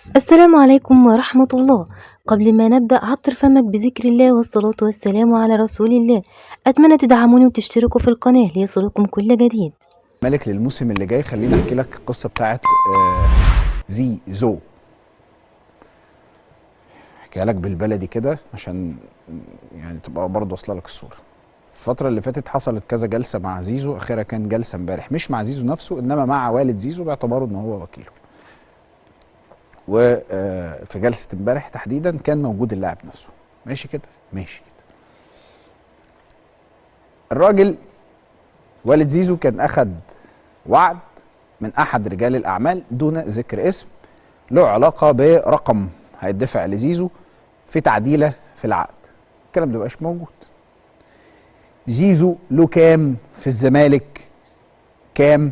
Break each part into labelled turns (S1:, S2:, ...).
S1: السلام عليكم ورحمة الله. قبل ما نبدأ عطر فمك بذكر الله والصلاة والسلام على رسول الله. أتمنى تدعموني وتشتركوا في القناة ليصلكم كل جديد.
S2: مالك للموسم اللي جاي، خليني احكي لك القصة بتاعت زيزو. احكيها لك بالبلدي كده عشان يعني تبقى برضه واصله لك الصورة. الفترة اللي فاتت حصلت كذا جلسه مع زيزو، اخرها كان جلسه امبارح مش مع زيزو نفسه انما مع والد زيزو باعتباره ان هو وكيله. وفي جلسه امبارح تحديدا كان موجود اللاعب نفسه. ماشي كده؟ ماشي كده. الراجل والد زيزو كان اخد وعد من احد رجال الاعمال دون ذكر اسم له علاقة برقم هيدفع لزيزو في تعديله في العقد. الكلام ده مبقاش موجود. زيزو له كام في الزمالك؟ كام؟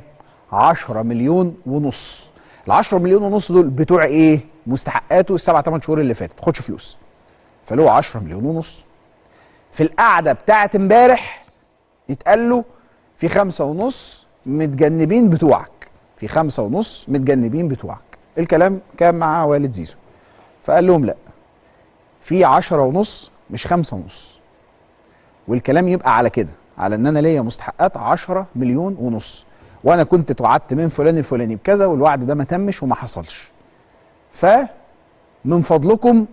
S2: 10 مليون ونص. ال 10 مليون ونص دول بتوع ايه؟ مستحقاته السبع ثمان شهور اللي فاتت، ما خدش فلوس. فله 10 مليون ونص. في القعدة بتاعت امبارح يتقال له في 5.5 متجنبين بتوعك، في 5.5 متجنبين بتوعك. الكلام كان مع والد زيزو، فقال لهم لا، في 10.5 مش 5.5. والكلام يبقى على كده، على ان انا ليا مستحقات 10 مليون ونص، وانا كنت اتوعدت من فلان الفلاني بكذا والوعد ده ما تمش وما حصلش. فمن فضلكم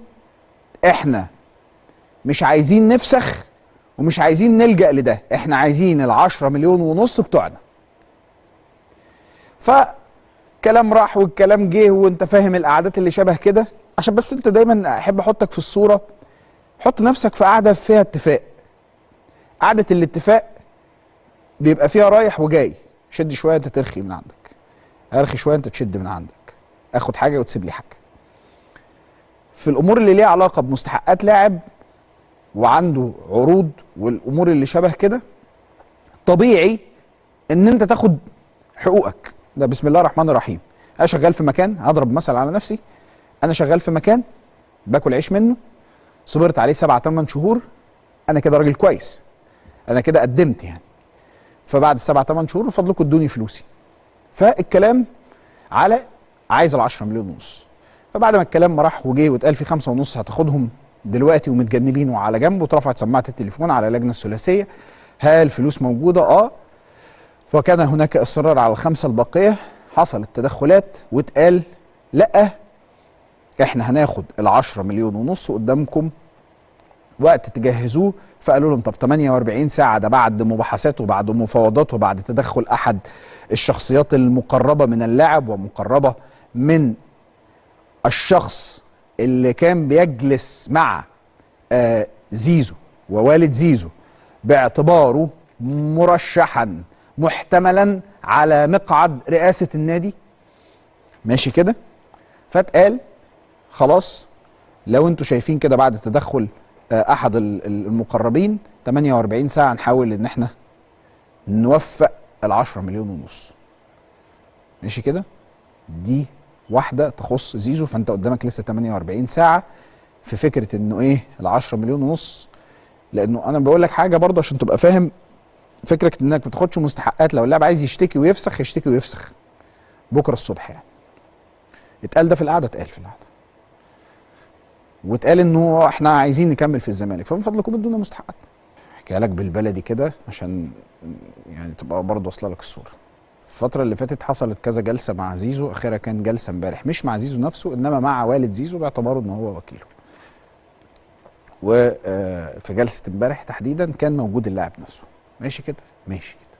S2: احنا مش عايزين نفسخ ومش عايزين نلجأ لده، احنا عايزين 10 مليون ونص بتوعنا. فكلام راح والكلام جه، وانت فاهم القعدات اللي شبه كده. عشان بس انت دايما احب احطك في الصورة، حط نفسك في قعدة فيها اتفاق. قعدة الاتفاق بيبقى فيها رايح وجاي، شد شوية انت ترخي من عندك، ارخي شوية انت تشد من عندك، اخد حاجة وتسيب لي حاجة. في الامور اللي ليها علاقة بمستحقات لاعب وعنده عروض والامور اللي شبه كده، طبيعي ان انت تاخد حقوقك. ده بسم الله الرحمن الرحيم. انا شغال في مكان، هضرب مثل على نفسي، انا شغال في مكان باكل عيش منه، صبرت عليه 7 8 شهور، انا كده راجل كويس، انا كده قدمت يعني. فبعد 7 8 شهور فضلكم ادوني فلوسي. فالكلام على عايز 10 مليون ونص. فبعد ما الكلام راح وجه واتقال في 5.5 هتاخدهم دلوقتي ومتجنبين وعلى جنب، واترفعت سماعه التليفون على اللجنة الثلاثية، هل الفلوس موجودة؟ اه. فكان هناك اصرار على ال5 الباقية، حصلت تدخلات واتقال لا، احنا هناخد 10 مليون ونص قدامكم وقت تجهزوه. فقالوا لهم طب 48 ساعة، ده بعد مباحثات وبعد مفاوضات وبعد تدخل احد الشخصيات المقربة من اللاعب ومقربه من الشخص اللي كان بيجلس مع زيزو ووالد زيزو باعتباره مرشحا محتملا على مقعد رئاسة النادي. ماشي كده؟ فاتقال خلاص لو انتوا شايفين كده بعد تدخل احد المقربين 48 ساعة نحاول ان احنا نوفق 10 مليون ونص. ماشي كده؟ دي واحدة تخص زيزو. فانت قدامك لسه 48 ساعة في فكرة انه ايه 10 مليون ونص. لانه انا بقول لك حاجة برضه عشان تبقى فاهم فكرة انك ما تاخدش مستحقات. لو اللاعب عايز يشتكي ويفسخ يشتكي ويفسخ بكرة الصبح يعني. اتقال ده في القعدة، اتقال في القعدة، واتقال انه احنا عايزين نكمل في الزمالك، فمن فضلكم ادونا مستحقات. احكيها لك بالبلدي كده عشان يعني تبقى برضه واصله لك الصورة. الفترة اللي فاتت حصلت كذا جلسة مع زيزو، اخرها كان جلسة امبارح مش مع زيزو نفسه انما مع والد زيزو باعتباره ان هو وكيله. وفي جلسة امبارح تحديدا كان موجود اللاعب نفسه. ماشي كده؟ ماشي كده.